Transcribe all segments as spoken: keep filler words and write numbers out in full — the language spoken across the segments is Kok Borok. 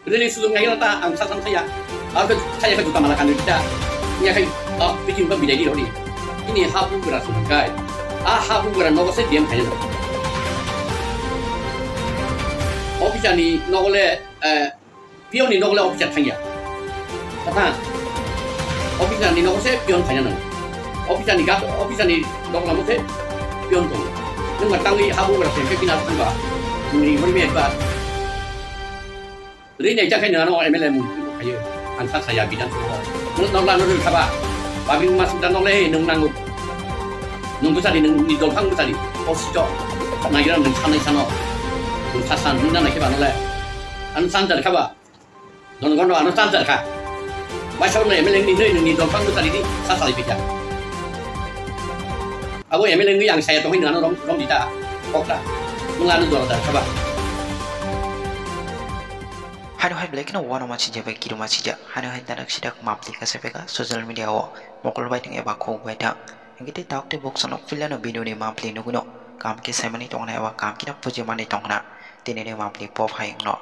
Rili sulung nai ta ang sa sam saya. Aku saya ke juta malah kan kita. Ini kai ah bikin ba bidai di roli. Ini habu beras kai. Ah habu beras nogo se diam kaya. Office ni nogo le eh pion ni nogo le office thangya. Kata office ni nogo se pion thangya nang. Office ni gat office ni nogo le mo se pion tong. Nang tangwi habu beras ke kina thangba. Ni mori me ba. Ri nai chakhai nang ano M L A mung twi khayo. Ang sa saya bidan so. Nung nang la nung kaba. Babing mas da nong le nung nang. Nung bwsadi nung ni dol phang bwsadi. O sito. Nai gira nung sanai sano. Nung sa san nung nang khe ba nole. Ano san jar kaba. Don gono ano san jar kha. Ba sa nung M L A ni nung ni dol phang bwsadi di sa salai pija. Abo M L A ni ang saya tong nang ano rom rom dita. Okra. Nung ano dol jar kaba. Haino hai belai kheno uano ma sijak bai kiru ma sijak. Haino hai darak sidak mapli kasa beka social media o mokol bai thang eba khok bai thang. Hingke tei tok tei bok sono filano video ni mapli nugui no. Kam khe saimani tongna eba kam khe puji mani tongna. Tini ni mapli pop hai wngno.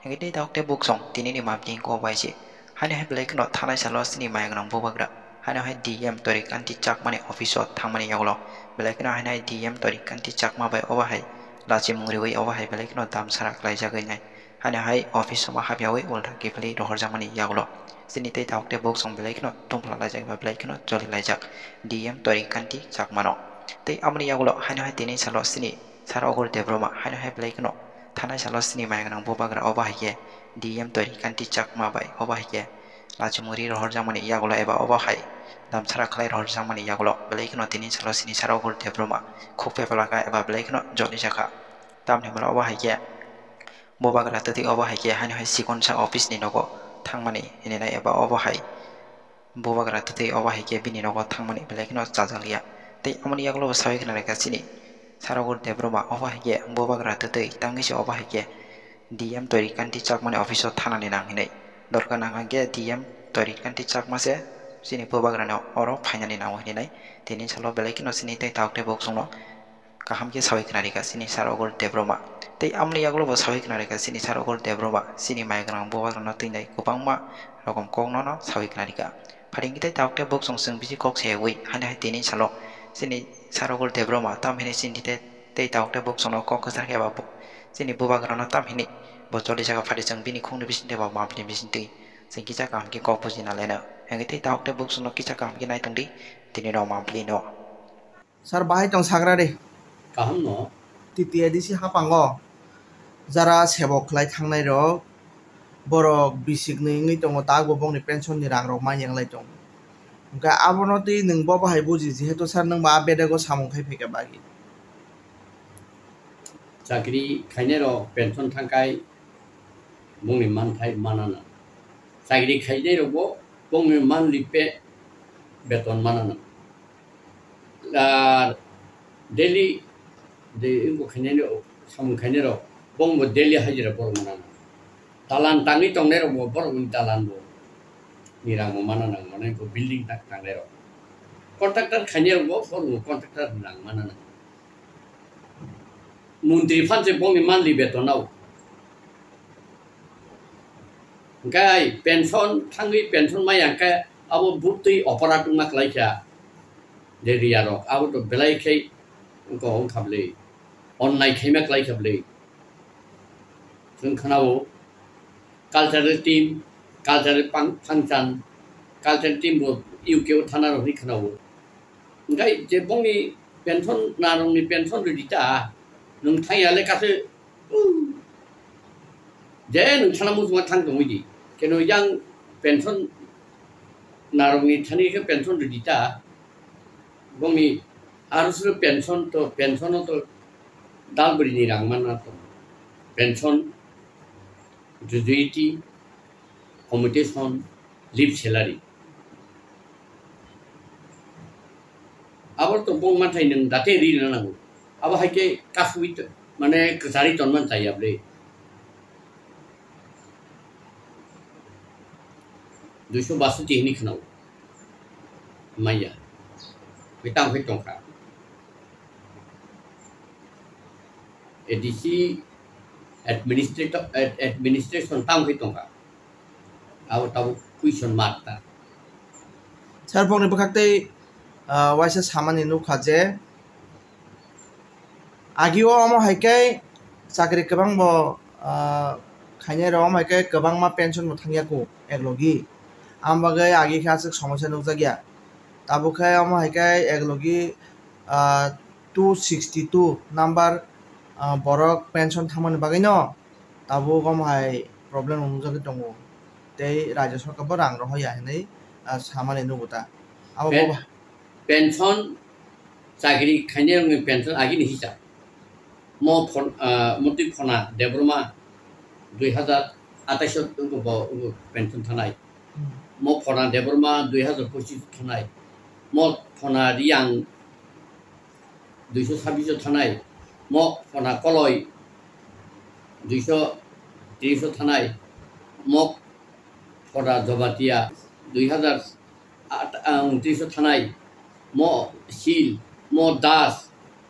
Hingke tei tok tei bok song tini ni mapli ko bai se. Haino hai belai kheno thanai salo sini maya gnang bubagra. Haino hai D M Tori Kanti Chakmani office o thangmani yagulo. Belai kheno haino hai D M Tori Kanti Chakma bai obo hai lachimung riui obo hai belai kheno dam sara khlai jagui nai. Haino hai office o ma hapyaui ulta kiphilwi rohorjakmani yagulo. Chini tei tabuk tei buk chwng belai kheno tungphla laijak eba belai kheno choli laijak D M Tori Kanti Chakmano. Tei aboni yagulo haino hai tini salo chini Sir Ogur Debbarma haino hai belai kheno thanai salo chini maya gwnang bubagra obo hai khe D M Tori Kanti Chakma bai obo hai khe lachimung ri rohorjakmani yagulo eba obo hai damsara khlai rohorjakmani yagulo belai kheno tini salo chini Sir Ogur Debbarma khuk pepalaka eba belai kheno jolijakha. Tamni hwnba obo hai khe bubagra twtwi obo hai khe haino hai chikonsa office ni nogo thangmani hinwi nai eba obo hai bubagra twtwi obo hai khe bini nogo thangmani belai kheno chajakliya. Tei amoni yagulo bo sawi khna rwkha chini Sir Ogur Debbarma obo hai khe bubagra twtwi tangwi se obo hai khe D M Tori Kanti Chakmani office o thanani nang hinwi. Dorkar nang kha khe D M Tori Kanti Chakma se chini bubagrano oro phainani nango hinwi nai. Tini salo belai kheno chini tei tabuk tei buk chwngno kaham khe sawi khna rikha chini Sir Ogur Debbarma. Tei amoni yagulo bo sawi khna rikha chini Sir Ogur Debbarma chini maya gwnang bubagrano twi nai kwbangma rokom kokno no sawi khna rikha. Pharing tei tabuk tei buk chwng chwng bisi kok se wi haino hai tini salo chini Sir Ogur Debbarma tam hini chini tei tei tabuk tei buk chwngno kok kwchar khe ba bo chini bubagrano tam hini bo choli jaga phari chwng bini khungni bising tei ba mapni bising twi chwng kisa kaham khe kok bujina leno. Hingke tei tabuk tei buk chwngno kisa kaham khe nai tongdi tini rok mapli no. Sir, bahai tong sagra de. Kaham no. T T A D C hapango jara sebok khlai thangnai rok, borok bisik ni wngwi tongo, tak bo bokni pension ni rang rok man yang lai tongo. Hwnkhe abono twi nwng bo bahai buji, jehetu sir nwng ba bedego samung khai phaikha bagi. Chakri khainai rok pension thangkai bongni manthai manana. Chakri khainai rok bo bongni monthly pay beton manana. Ar daily de wngbo khainai rok, samung khainai rok, bongbo daily hajira borok manana. Dalan tangwi tongnai rok bo borok ni dalan bo ni rang bo mana nang mane bo building tak tangnai rok. Contractor khainai rok bo borok bo contractor ni rang mana nang. Montri phan se bongni monthly beton nao. Hingke ai pension thangwi pension maya hingke abo buktwi opora tongma khlai kha. Je riya rok abo to belai khai wngkha wngkha bwlwi. Onnai khaima khlai kha bwlwi. Chwng khwnao cultural team, cultural pang-, function, cultural team bo U K o thana rok hinwi khwnao. Hingke je bongni pension, narwkni pension rwdi ta, nwng thangya le kaso, uh, je nwng sana muchungma thang tongwi di. Keno yang pension, narwkni thani khe pension rwdi ta, bongni aro suru pension to, pension to dalbwrwini rang mana to, pension, gratuity, commutation, leave salary. Abo to bong manthai nwng date ri rwna nango. Abo hai khe kasui to, mane kwchari tonman chaya bwle. Duiso basoti hini khwnao. Maya. Betang hai tongkha. A D C administrator, ad-, administration tamo khe tongkha. Abo tabuk question mark ta. Sir, bongni bwkhak tei, ah, waisa samani nukha je, agio omo hai khe chakri kwbang bo, ah, khainai rok omo hai khe kwbangma pension bo thangya kho eklogi. Am bagwi agi khe aswk somosya nukjakya. Tabuk khe omo hai khe eklogi, ah, two sixty two number, ah, borok pension thangmani bagwi no tabuk omo hai problem rok nukjagwi tongo. Tei Rajya Sarkar bo rang rohor ya hinwi, ah, samani nugo ta. Abo Pen-, bo pension chakri khainai rokni pension agini hisab. Mo phon-, ah, Motwi Phona Debbarma dui hazar atais o bo, bo pension thanai. Hmm. Mo Phona Debbarma dui hazar pochis thanai. Mo Phona Riyang duiso sabbiso thanai, mo Phona Koloi duiso triso thanai, mo Phona Jobatia dui hazar at-, ah, untriso thanai, mo Sil, mo Das,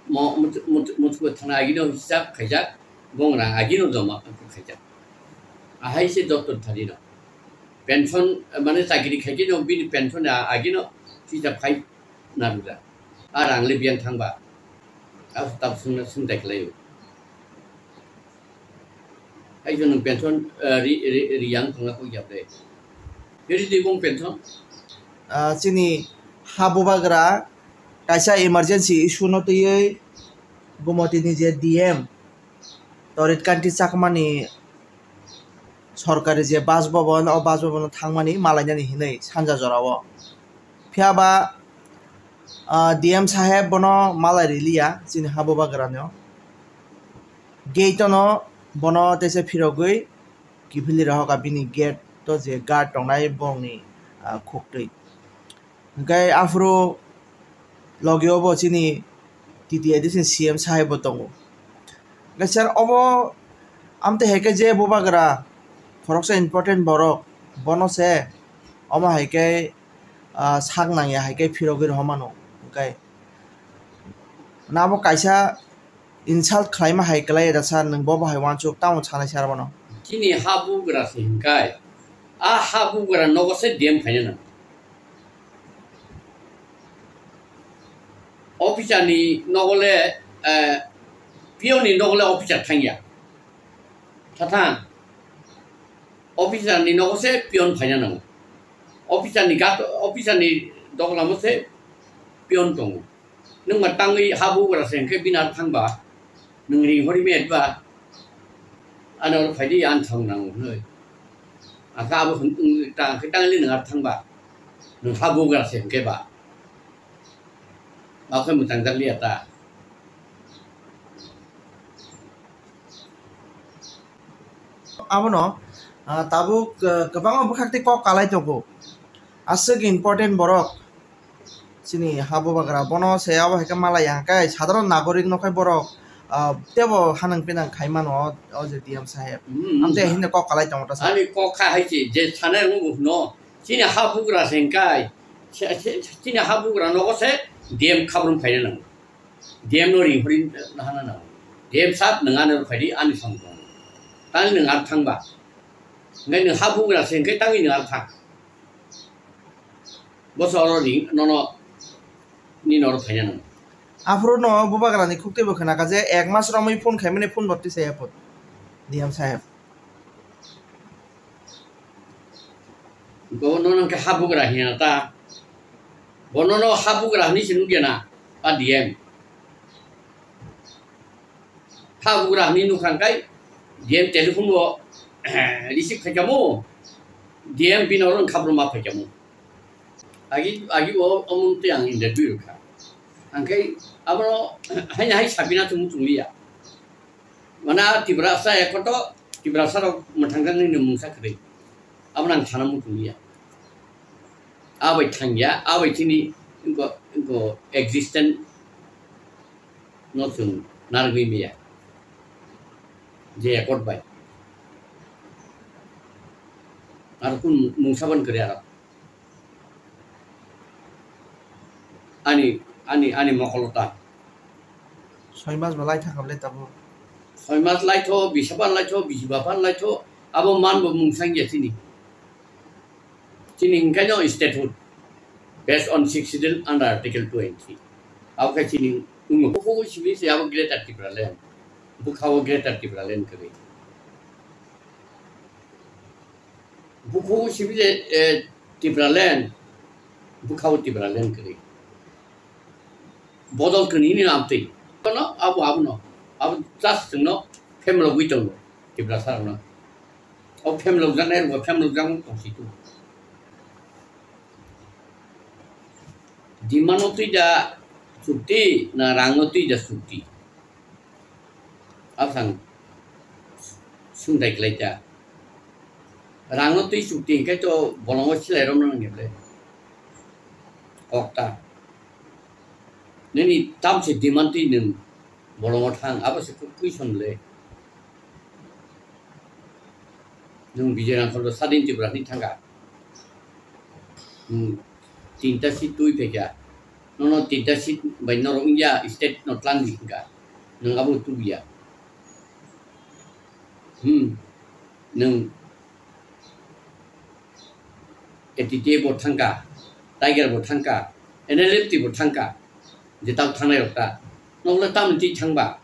mo Mut-, Mut-, Muthugo thanai agino hisab khaijak, bong rang agino joma khaijak. Ahai se jotto thani no. Pension, mane chakri khaikhe no bini pension a-, agino hisab khai narwkjak. A rang le biyang thangba. Abo tab swngna swngchai khlaio. Hai jwnw pension, eh, ri, ri, riyang thangna kok yap de. Ri di bong pension. Ah, chini ha bubagra kaisa emergency issue no twiwi Gumotini je D M Torit Kanti Chakmani sorkari je Bas Bhaban, o Bas Bhaban o thangmani malainani hinwi sanja jorao. Phiya ba, ah, D M saheb bono malai riliya, chini ha bubagrano. Gate ono bono teisa phirogwi kiphilwi rohorkha bini gate o je guard tongnai bongni, ah, khuktwi. Hwnkhe aphuru logio bo chini T T A D C ni C M sahai bo tongo. Hwnkhe sir, obo amtwi hai khe je bubagra khoroksa important borok, bono se omo hai khe, ah, sak nangya hai khe phirogwi rohormano. Hwnkhe nabo kaisa insult khlaima hai kwlai da sir, nwng bo bahai uansuk tamo sanai sir bono. Chini ha bugra se hinkai, a ha bugra nogo se D M phaina nang. Officer ni nogo le, eh, P O ni nogo le officer thangya. Thathang. Officer ni nogo se peon phaina nango. Officer ni gat-, officer ni doglamo se peon tongo. Nwng ma tangwi ha bugra se hwnkhe bini aro thangba, nwng ring hori met ba, ano oro phaidi, ang thang nango hwnwi. Akha abo hwn-, wng-, ta-, hwnkhe tangli nwng aro thangba, nwng ha bugra se hwnkhe ba. Bakhe mwchang jak liya ta. Abono, ah, tabuk, ah, kwbangma bwkhak tei kok kalai tongo. Aswk important borok. Chini ha bubagra bono se abo hai khe malai ya hwnkhe sadharon nagorik no khai borok, ah, tebo hanang pinang khai mano o, o je D M saheb. Hmm. Amtwi hinwi kok kalai tongo ta sa. Ani kok kha hai se je sanai wngbo hwno. Chini ha bugra se hwnkhe, se, se, chini ha bugra nogo se D M khabrum phaina nango. D M no ring hori nahana nango. D M sab nwng ano phaidi ani samung tongo. Tani nwng ar thangba. Hwnkhe nwng ha bugra se hwnkhe tangwi nwng ar thang. Boso oro ring nono nini oro phaina nango. Aphuru no bubagra ni khuk teibo khna kha je ek mas romwi phone khaimani phone bo tisa ya phone. D M saheb. Bono nang khe ha bugra hiya ta. Bono no ha bugra hinwi se nukya na, a D M. Ha bugra hinwi nukha hwnkhe D M telephone bo receive khaikhamu, D M bini oro khabrum ma phaikhamu. Agi, agi o, omo tei ang interview rwkha. Hwnkhe abono haino hai sabina chwng muchungliya. Mane a Tiprasa ekoto, Tiprasa rok mwthangjaknai ni mungsa kwrwi. Abo nang sana muchung ya. Abai thangya, abai chini go, go existence no chwng narwgwi maya. Je accord bai. Aro kun mungsa ban kwrwi aro. Ani, ani, ani mokolo ta. Soi mas bo lai thangkha le tabuk. Soi mas laitho, bisa ban laitho, bisi ba ban laitho, abo man bo mungsang ya chini. Chini hingkai no statehood based on sixth schedule under article two and three. Abo khe chini ungo. Bukhuk simi se abo Greater Tipraland. Bukha o Greater Tipraland kwrwi. Bukhuk simi se, eh, Tipraland. Bukha o Tipraland kwrwi. Bodol kwnwi ni amtwi. Kono abo, abono. Abo just chwngno phem logwi tongo Tiprasa rokno. O phem logjaknai rokbo phem logjak tongsi tu. Demand no twi da chukti na rang no twi da chukti? Asang sungdai khlai ta. Rang no twi chukti hingkai to bolongo silai romna nangya ble. Kok ta. Nini tam se demand twi nwng bolongo thang, abo se question le. Nwng Bijay Rangkhol sadin Tripura ni thangka. Hmm. Tinta seat twi phaikha. Nono tinta seat bai norok wngya state no tlang di hwnka. Nwng abo tubuya. Hmm. Nwng A T T A bo thangka, Tiger bo thangka, N L F T bo thangka, je tamo thangnai rok ta. Nokle tamni twi thangba?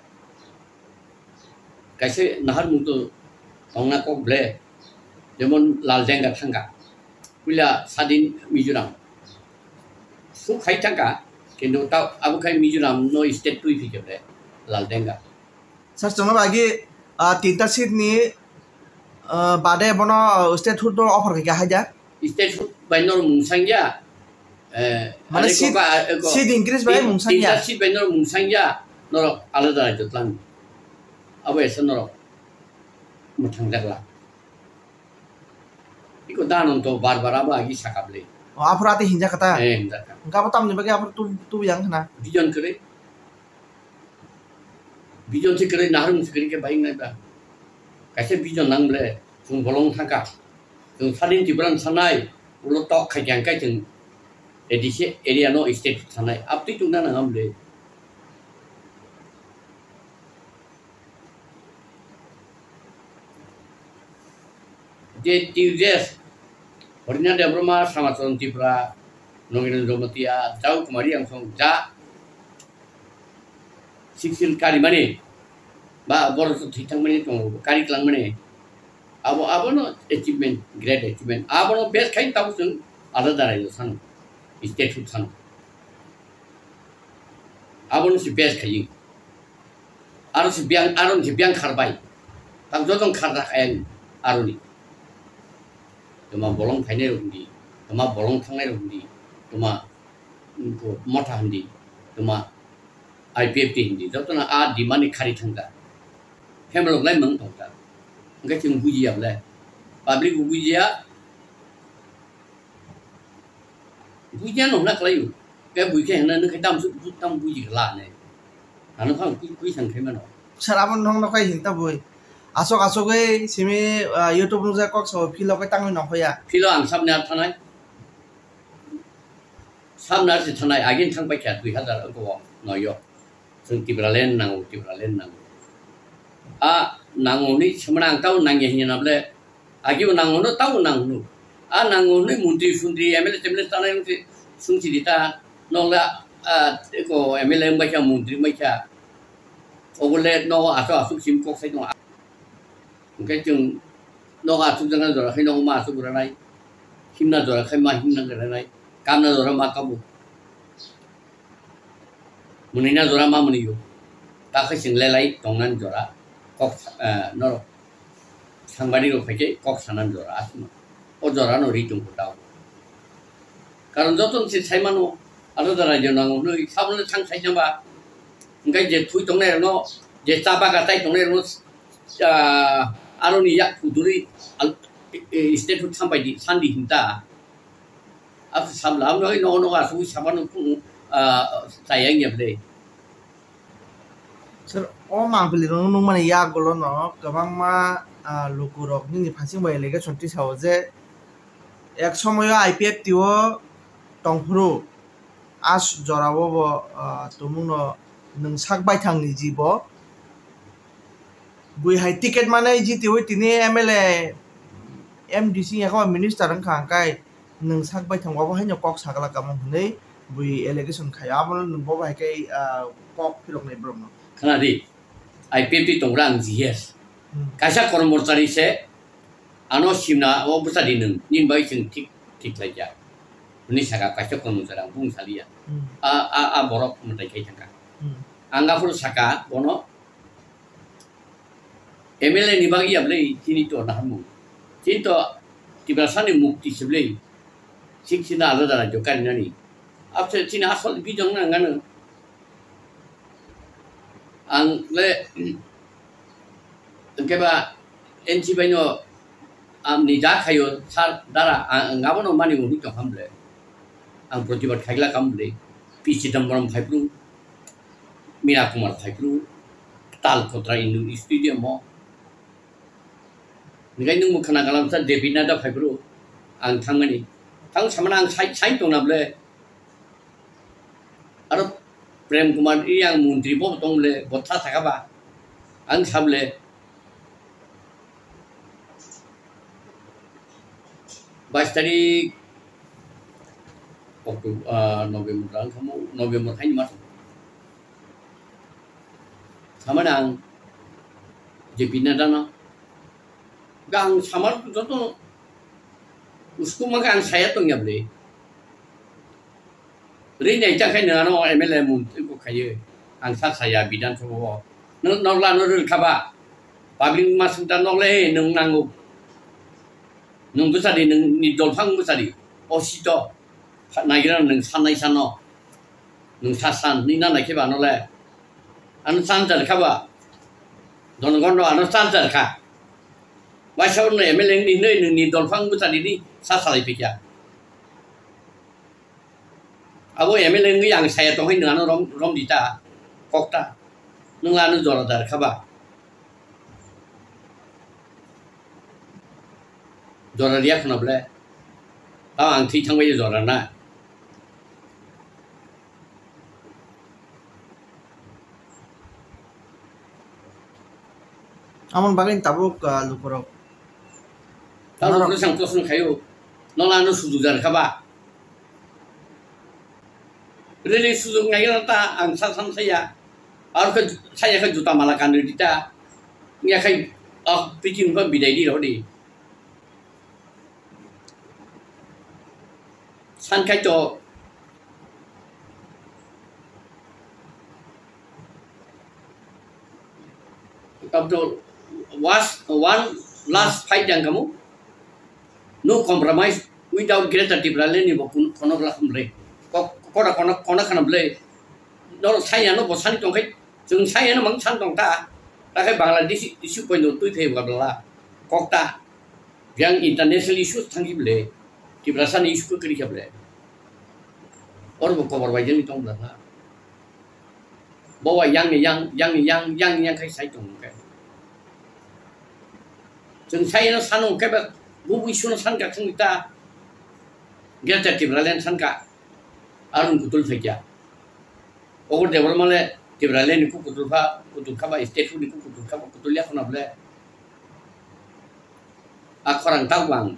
Kaisa naharmung to tongna kok ble, jemon Lal Denga thangka, puila sadin Mizoram. Suk khai thangka, kintu ta abo khai Mizoram no state twi phikhe ble, Lal Denga. Sir, chwngno bai agi, ah, tinta seat ni, ah, bade bono, ah, statehood no offer khaikha haida? Statehood bai norok mungsang ya. Eh, Mane are seat, ko ka, eh, ko, seat increase bai tin-, mungsang ya? Tinta seat bai norok mungsang ya. Norok alada rajyo tlang. Abo esa norok mwthang jakla. Iko danon to bar bar abo agi sakable. O, aphuru ati hinjak kha ta? Eh, hinjak kha. Hingke abo tamni bagwi aphuru tu-, tubu yang khna? Vision kwrwi. Vision se kwrwi, naharmung se kwrwi khe bai wngnai ba. Kaisa vision nang ble, chwng bolong thangka. Chwng sadin Tripura ni sanai, ulo tok khai khe ang kai chwng A D C area no state sanai. Abtwi chwng na nang am ble. Je T U J S, Horina Debbarma, Samacharan Tripura, Nongirun Jamatia, Jau Kumari Angsong, ja Siksil karimani, ba borok thwi thangmani tongo, kari klangmani. Abo, abono achievement, great achievement. Abono best khai tabuk chwng alada raio sano, state hood sano. Abono se best khai. Aro se biyang, aro se biyang kharbai. Tang jotong kharjak ayang aroni. Tuma bolong phainai rok hindi, tuma bolong thangnai rok hindi, tuma, mm, ko motha hindi, tuma I P F T hindi. Jotono a demand ni khari thangkha. Phem rok lai mang tongkha. Hingke chwng bujiya ble. Public bo bujiya. Bujiya no hwnna khlai o. Khe bui khe hwnna nung khe tam su-, tam buji kla ne. Ano phang kui, kui sang khe mano. Sir, abo nong no kai hin ta bui. Asok asok ei simi, ah, YouTube nung jai kok so philo kai tangwi nong khoya. Philo ang sabni ar thanai. Sabni ar si thanai, agin thang pai kha dui hazar ko no yo. Chwng Tipraland nango, Tipraland nango. A nango ni semana ang tao nangya hinya na ble. Agi bo nango no, tao nango no. A nango ni montri sontri, M L A, M L A tanai wngsi sungsi di ta. Nokla, a, eko M L A wngbai kha, montri wngbai kha. Ogo le nogo asok asok sim kok sai tongo. Hingke chwng nogo asok jana jora khai nogo ma asok ranai. Himna jora khai ma himna ranai. Kamna jora ma kabo. Mwnwina jora ma mwnwio. Takhe chwng lelai tongnani jora. Kok, eh, norok sangbarirok phaikhe kok sanani jora aswkno. O jorano ri tongkho tao. Karon jotono se saimano, alada rajyo nango hwnwi, sabole thang saijaba. Hingke je thui tongnairokno, je cha baga tai tongnairokno, ah, aroni yak phudurwi al-, e, e, state hood sambai di, sandi hinta. Abo sabla, abo nogo, nogo asugwi sabano, ah, chaya wngya ble. Sir, o mangpili rok nukmani yagulo no kwbangma, ah, lukurok nini phasing bai allegation tisao je ek somoyo I P F T o tongphuru, a jorao bo, ah, tumungno nwng sak baithang ni ji bo. Bui hai ticket manwi jitiwi tini M L A, M D C yakho minister wngkha hwnkhe nwng sak baithang obo haino kok sagala kamo hwnwi bui allegation khaio, abono nwng bobo hai khe, ah, kok philoknai borokno. Khna di, I P F T tongra ang G S. Hmm. Kaisa kormochari se ano simna o bwsadi nwng, nini bai chwng thik, thik lai ya. Hwnwi saka kaisa kormochari ang bung saliya. Hmm. A, a, a borok mwtai khai thangkha. Hmm. Ang aphuru saka bono, M L A ni bagwi ya bwlai chini to naharmung. Chini to Tiprasani mukti se bwlai. Sik sina alada rajyo karinani. Abse chini asol bijong nang ano. Ang le, hwnkhe ba N C bai no ang ni da khayo sir dara ang, ang abono mani hwnwi tong ham bwle. Ang protibad khaigla kam bwle. P Chidanbaram khai phuru. Mira Kumar Phaipru, Talkotra Indoor Stadium o. Hingke nwng mwkhana kalam sa Depi Nadda Phaipru, ang thangmani. Thang samana ang sai, sai tongna bwle. Aro Prem Kumar Riyang montri bo tong bwle, bo tha thaka ba. Ang sa bwle. Bais tarik October, ah, November, ang kamo November haini mas. Sama nang J P Nadda no. Gang samar joto usko ma gang saya tong ya bwle. Ri nai ta khai nang ano M L A montri bo khaye. Ang sa saya Bidhan Sabha o. Nwng nokla no rwkha ba. Public ma swngta nokle nwng nango. Nwng bwsadi nwng ni dolphang bwsadi. O sito. Naigra nwng sanai sano. Nwng sa san ni na naikhe ba nole. Ano chanchar kha ba. Jonogon no ano chanchar kha. Waisa no M L A ni nwng ni dolphang bwsadi ni sa salai phikya. Abo M L A wngwi ang saya tongwi nwng ano rom, rom di ta, kok ta. Nwng ano jora dar kha ba? Jora riya khwna bwle? Tamo ang thwi thangbai jora na. Amon bagwi tabuk, ah, lukurok. Tamo norok kwrwi sang proshno khaio. Nola ano sujuk jar kha ba? Rili sujuk nai ta ang sa san saya. Ar khe saya khe juta mala kan di ta. Ya khai, ah, piching ko bidai di rodi. San khai to. Tabto was one last fight yang kamu. No compromise without Greater Tipraland ni bo kun-, kono glakham le. Ko-, kona, kona, kona khana le. No saya no bo sani tongkai. Jeng saya no mang san tong ta. Takai Bangladesh issue point twi thai bwla. Kok ta. Yang international issues thangki bwle, Tiprasani issue khe kwrwi khe bwle. Oro bo kobor bai jani tong bwla kha. Bo wa yang ni yang, yang ni yang, yang ni yang khai sai tong khe. Chwng sai no sano khe ba, bo issue no san ka chwng ta. Greater Tipraland san ka. Arung kutul thai kya. Ogo Debbarma le Tipraland ni kuk kutul pha, kutul kha ba state ni kuk kutul kha ba kutul ya khuna bwle. A khorang tau bang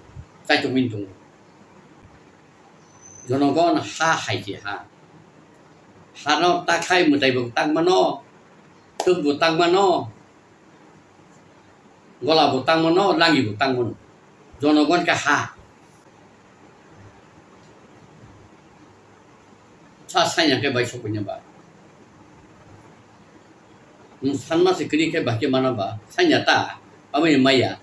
chai tong min tong. Jonogon ha hai khe ha. Ha no ta khai mwtai bo tak mano, tuk bo tak mano. Gola bo tangmano, langi bo tangmano. Jonogon khe ha. Sa sanya khe bai sokoi ba. Nwng sanma se kwrwi khe bai khe mana ba. Sanya ta, abo ni maya.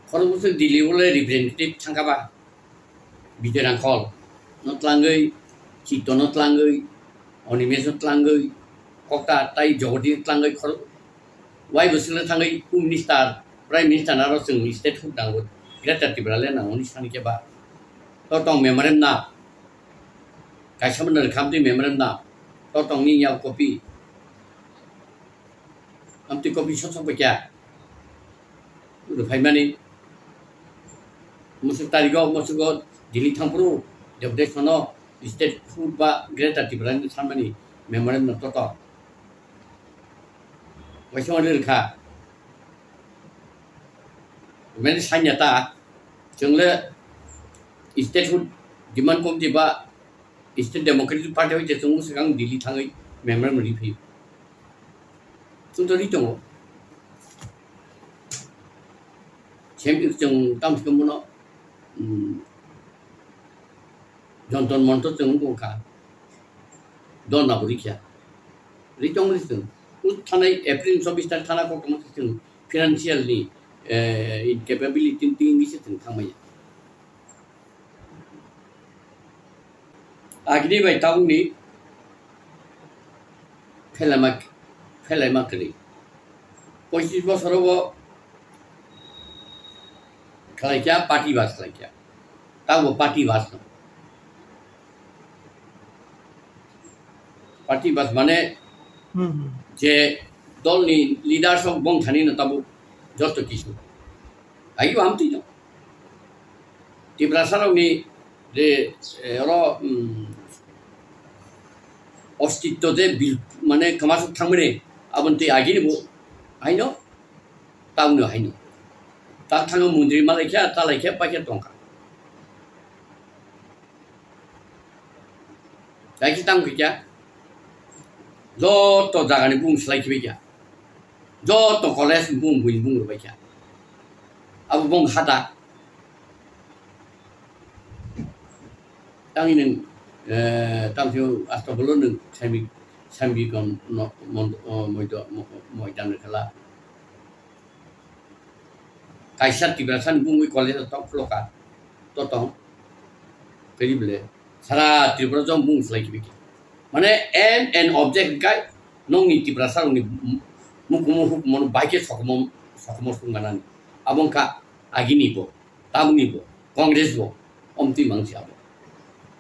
Khorokbwswk Delhi o le representative thangkha ba. Bijoy Rangkhol no tlangwi, Chitto no tlangwi, Animesh no tlangwi, kokta tai Jagati no tlangwi khor-, wai bwswk le thangwi Home Minister, Prime Minister naro chwng state hood nango, Greater Tipraland nango hwnwi sani khe ba. To tong memorandum na, kaisa mwnwi khamtwi memorandum na, to tongni yak copy. Amtwi copy sosok bai kya? Rwphaimani. Musuk tarigo, musugo Delhi thangphuru, deputation no state hood ba Greater Tipraland ni sanmani memorandum toto. Waisa wngwi rwkha. Mane sanya ta, chwng le statehood demand komti ba State Democratic Party hoite chwng swkang Delhi thangwi memorandum riphi. Chwng to ri tongo. Sem chwng tam thikhe bono, um, Jontor Montor chwng wngkha. Dona bo rikha. Ri tongli chwng. U thanai April chobbish tarikh thana koktwma se chwng financial ni, eh, incapability ni twi wngwi se chwng thangmaya. Agini bai tabukni phelaima, phelaima kwrwi. Poichish bosorogo khlaikha, party bas khlaikha. Tabuk party bas no. Party bas mane Hmm, hmm. Je dolni leaders rok bongthani no tabuk joto kisu. Ayo amtwi no. Tiprasa rokni je, eh, oro, mm, ostitto je bil-, mane kwmasuk thangmani aboni twi agini bo haino, tamno haino. Ta thango mundri malaikha, talaikha, paikha tongkha. Daiki tamo khe kya? Joto jagani bung slai khibai kya. Joto college bung buini bung rwbai kya. Abo bung hata. Tangni nwng, eh, tamsio astobolo nwng sami, sami kon no, mon-, o, moido, mo-, moidan khala. Kaisa Tiprasa ni bungwi college o tong phloka, to tong. Kari bole, sara Tripura jong bung slai kibi ki. Mane, aim and object kai, nongni Tiprasa rokni mukumu hukmono baike sokomo, sokomo sung ganani. Abong ka agini bo, tamni bo, Congress bo, omtwi mangsi abo.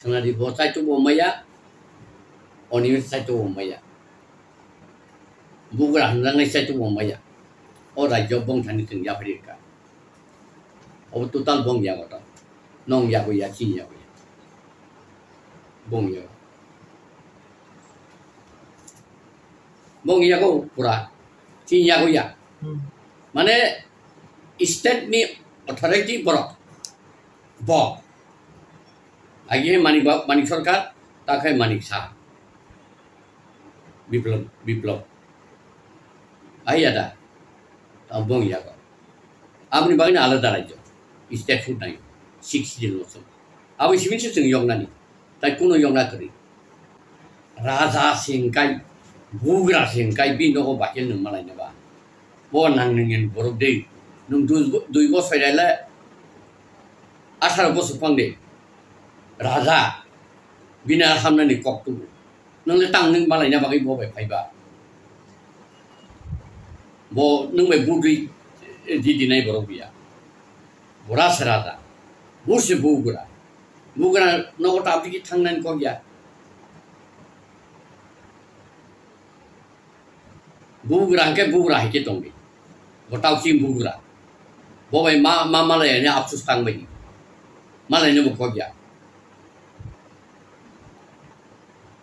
Sanadi bo, saito bo maya, oni saito bo maya. Bugra hwnjaknai chaitokbo maya. O rajyo bongthani chwng yapri rwkha. Obo total bong yago to. Nong yago ya, chini yago ya. Bong yago. Bong yago pura. Chini yago ya. Hmm. Mane state ni authority borok. Bo. Agi hai Manik Bab-, Manik Sarkar, ta khai Manik Saha. Biplab, Biplab. Ai ada. Tamo bong yago. Aboni bagwi no alada rajyo. State food nai. Six schedule no song. Abo simi se chwng yoknani. Tai kuno yokna kwrwi. Raja se hwnkai, bugra se hwnkai, bini nogo bakil nwng malaina ba. Bo nang nungni borok de. Nwng dui, dui bosor raila atharo bosor pang de. Raja. Bini hamnani kok tubu. Nwng le tang nwng malaina bagwi bo bai phaiba. Bo nwng bai budui di dinai borok biya. Bora se raja. Bo se bugra. Bugra nogo ta tiki thangnani kok ya. Bugra hwnkhe bugra hai khe tongdi. Bo tauching bugra. Bo bai ma, ma malai ani apsus tang bai. Malai no bo kok ya.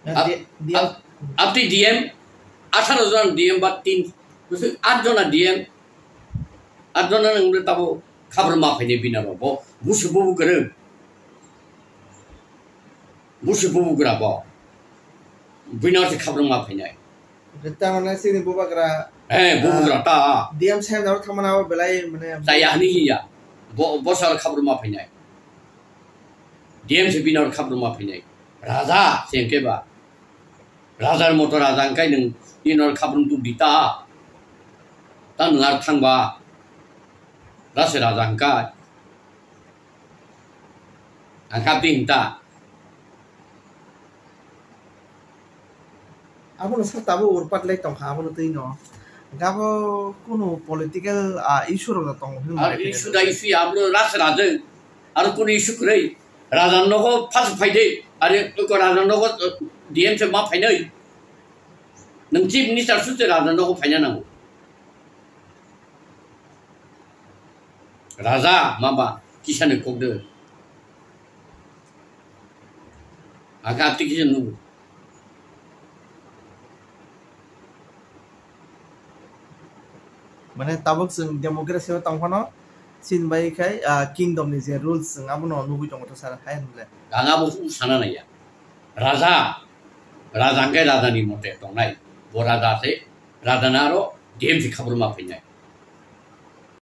Na Ap-, di-, di-, ap-, apti D M, atharo jon D M ba tin, bwswk at jona D M, at jona nang tabo khabra ma phainai bina ro bo. Busu bubu kwrwng. Busu bubugra bo. Buino se khabrang ma phainai. Tamane sini bubagra. Eh, bubugra ta. D M saheb naro thamana o belai mane. Chaya hani ya. Bo, bo sar khabrang ma phainai. D M se bino khabrang ma phainai. Raja se hwnkhe ba. Rajar moto raja hwnkhe nwng bino khabrang tu dita. Ta nwng ar thangba. Rase raja hwnkhe. Ang kapri hinta. Abono sir tabuk urpat lai tongkha, abono twi no. Gabo kunu political, ah, issue rok tongo hwnwi Ar mane issue da issue ya, abono ras rajwng. Aro kunu issue kwrwi. Raja nogo phas phaide. Are ko raja nogo, eh, D M se ma phainai. Nwng chief minister suse raja nogo phaina nango. Raja maba kisani kokde. Aga apti kisa nugo. Mane tabuk chwng democracy o tong phano, chini bai khai, ah, kingdom ni je rules chwng abono nugwi tongo to sir, hai hwnle. Ang abo sana naiya. Raja, raja hwnkhe rajani mote tongnai. Bo raja se, rajani aro D M C khabruma phainai.